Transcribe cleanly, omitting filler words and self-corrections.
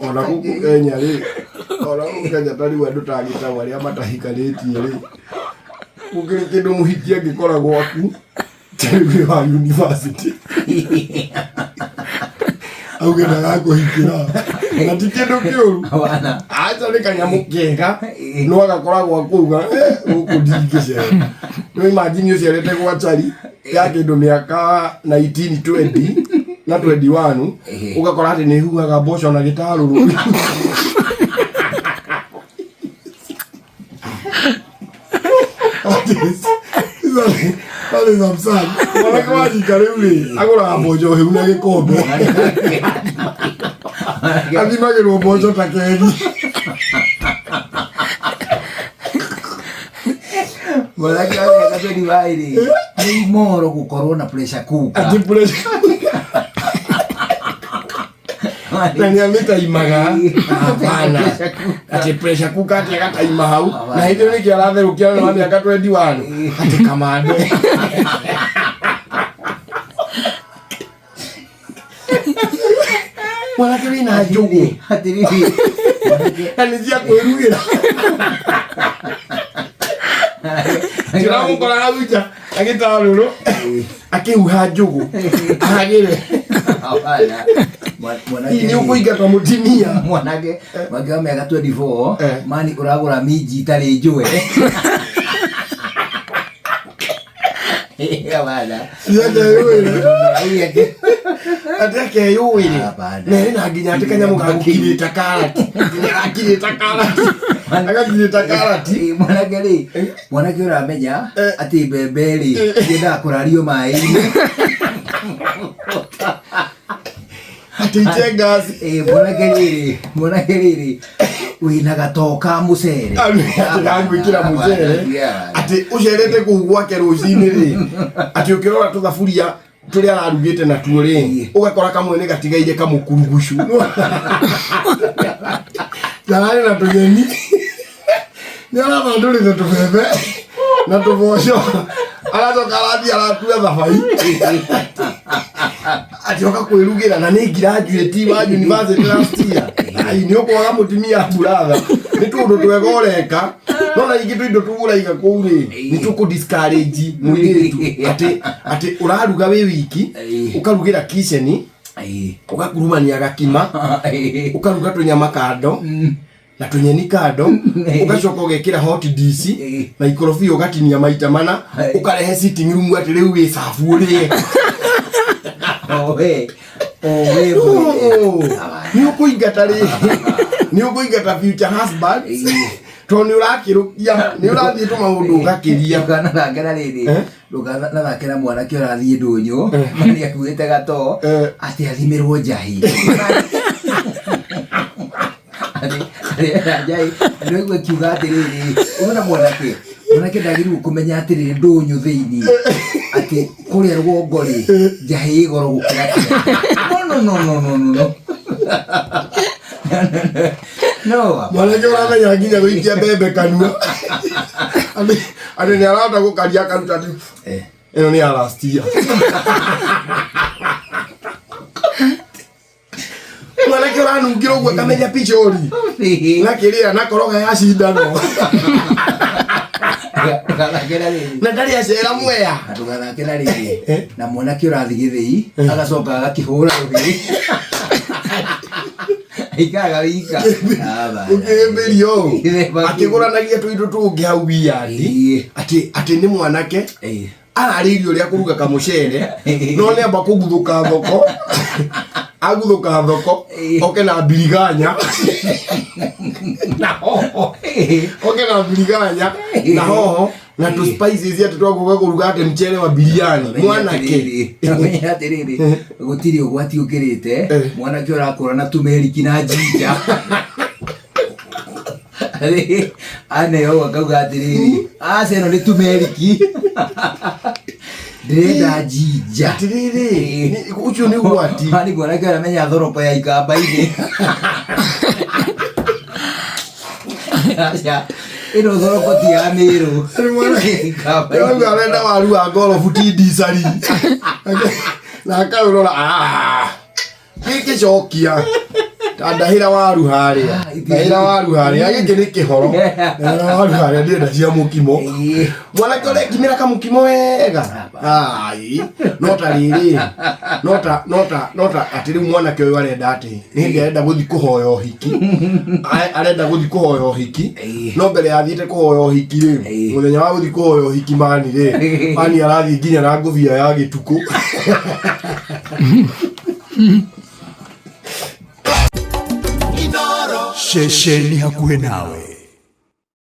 Ona gũkũ Kenya rĩ, ona gũkũ Kenya ta rĩu andũ ta Gĩtaũ arĩa matahikanĩtie rĩ, gũkĩrĩ kĩndũ mũhiki angĩkora gwaku, ta rĩu wĩ wa university. Auge ndagakũhikĩra. Na ti kĩndũ kĩũru. Wana. Aca nĩ kanyamũ kega no agakora gwaku auga "Eh, gũkũ ndingĩcera. Nĩ imagine ũcerete gwa Chari ya kĩndũ mĩaka 19 20 na 21 ũgakora atĩ nĩ huhaga mboco na gĩtarũrũ. That is absurd. Mwanake wa rika rĩu rĩ agũraga mboco hĩu na gĩkombe athimagĩrwo mboco ta keki. Mwanake wa mĩaka 25 rĩ, nĩ imoro gũkorwo na pressure cooker. Ati pressure na nĩ amĩtaimaga. Hapana, atĩ pressure cooker atĩ agataima hau na hĩndĩ ĩyo nĩkĩo aratherũkia na wa mĩaka 21 atĩ kamande. Mwanake wĩna njũgũ Atĩrĩrĩ, mwanake na nĩ cia kwĩrugĩra ndĩramũkora hau nja agĩtarũrũ akĩhuha njũgũ ahagĩre. Hapana. Mwanake Hihi nĩ ũkũingata mũtumia? Mwanake mwanake wa mĩaka 24 mani ũragũra minji itarĩ njũe. Hapana. Akeyũĩre atĩ akeyũĩre Hapana. na ĩna nginya atĩ kanyamũ ga gũkirĩta karati, agakirĩta karati, agakirĩta karati. Mwanake rĩ, mwanake ũramenya atĩ mbembe rĩ ciendaga kũrario maĩ-inĩ. Atĩ ite ngasi. Mwanake rĩrĩ, mwanake rĩrĩ wĩna gatoo ka mũcere. Atĩ gagwĩkĩra mũcere, atĩ ũcerete kũu gwake rũcinĩ rĩ, atĩ ũkĩrora tũthaburia tũrĩa ararugĩte natuo rĩ, ũgakora kamwe nĩ gatigaire kamũkurugucu tararĩ na tũnyeni, nĩ arathandũrĩte tũbebe na tũboco, aracoka arathiĩ aratua thabai atĩ oka kwĩrugĩra na nĩ graduate wa university last year. Ai, nĩ ũkwaga mũtumia buratha nĩ tũndũ twega ũreka, no na ingĩ tũindo tũu ũraiga kũu rĩ, nĩ tũkũ discourage mũirĩtu atĩ ũraruga wĩ wiki, ũkarugĩra kitchen, ũgakurumania gakima, ũkaruga tũnyama kando na tũnyeni kando, ũgacoka ũgekĩra hot dish na ikorobia ũgatinia maita mana, ũkarehe sitting room atĩ rĩu wĩ cabu ũrĩe. Owe owe. Oh, nĩ ũkũingata rĩ, nĩ ũkũingata future husband tondũ nĩ ũrakĩrũkia, nĩ ũrathiĩ tũmaũndũ ũgakĩria. Ndũkanathake na rĩrĩ, ndũkanathake na mwanake ũrathiĩ ndũnyũ mani akuĩte gatoo atĩ athimĩrwo njahi. Arĩ njahi nĩwaigua akiuga atĩrĩrĩ, ũna mwanake ndagĩrĩirwo kũmenya atĩrĩrĩ, ndũnyũ thĩinĩ atĩ kũrĩa rũgongo rĩ, njahi ĩ goro gũkĩra kĩanda. No, no, no, no, no, no, no. Mwanake ũramenya nginya gũikia mbembe kanua atĩ nĩ arahota gũkaria akaruta atĩ ĩno nĩ ya last year. Mwanake ũranungĩra ũguo akamenya pichori na kĩrĩa na koroga ya cindano. Ndũgathake na rĩrĩ. Na ndarĩ acera Mwea. Na ndũgathake na rĩrĩ na mwanake ũrathiĩ gĩthĩi agacoka agakĩhũra rũhĩ aikaraga wika. Ũkĩhĩmbĩrio ũũ akĩgũranagia tũindo tũngĩ hau wiyandi atĩ nĩ mwanake ararĩirie ũrĩa kũruga kamũcere, no nĩ amba kũguthũka thoko, aguthũka thoko oke na mbiriganya na hoho, oke na mbiriganya na hoho na tũ spices atĩ twagũka kũruga atĩ mchere wa biriani mwanake. Menya atĩrĩrĩ, gũtirĩ ũgwati ũkĩrĩte mwanake ũrakũra na tumeriki na jinja. Aneo akauga atĩrĩrĩ, aca ĩno nĩ tumeriki, ndĩrenda jinja. Atĩrĩrĩ, ũcio nĩ ũgwati. Mani mwanake ũramenya thoroko ya ikamba-inĩ. Aca ĩno thoroko ti ya Mĩrũ. Ikamba-inĩ. Rĩu arenda waru wa ngorobu ti ndicari na akaũrora gĩkĩcokia. Ta ndahĩra waru harĩa. Ah, Ndahĩra waru harĩa. Gĩkĩ nĩ kĩhoro. Ndahĩra waru harĩa ndĩrenda cia mũkimo. Ĩĩ. Mwanake ũrekimĩra kamũkimo wega. Ai, no ta rĩrĩ. No ta no ta no ta atĩ rĩu mwanake ũyũ arenda atĩ nĩ hĩndĩ arenda gũthiĩ kũhoya ũhiki. Arenda gũthiĩ kũhoya ũhiki. Ĩĩ. No mbere ya athiĩte kũhoya ũhiki rĩ, Ĩĩ. mũthenya wa gũthiĩ kũhoya ũhiki mani rĩ, mani arathiĩ nginya na ngũbia ya gĩtukũ. Ceceni hakuhĩ nawe.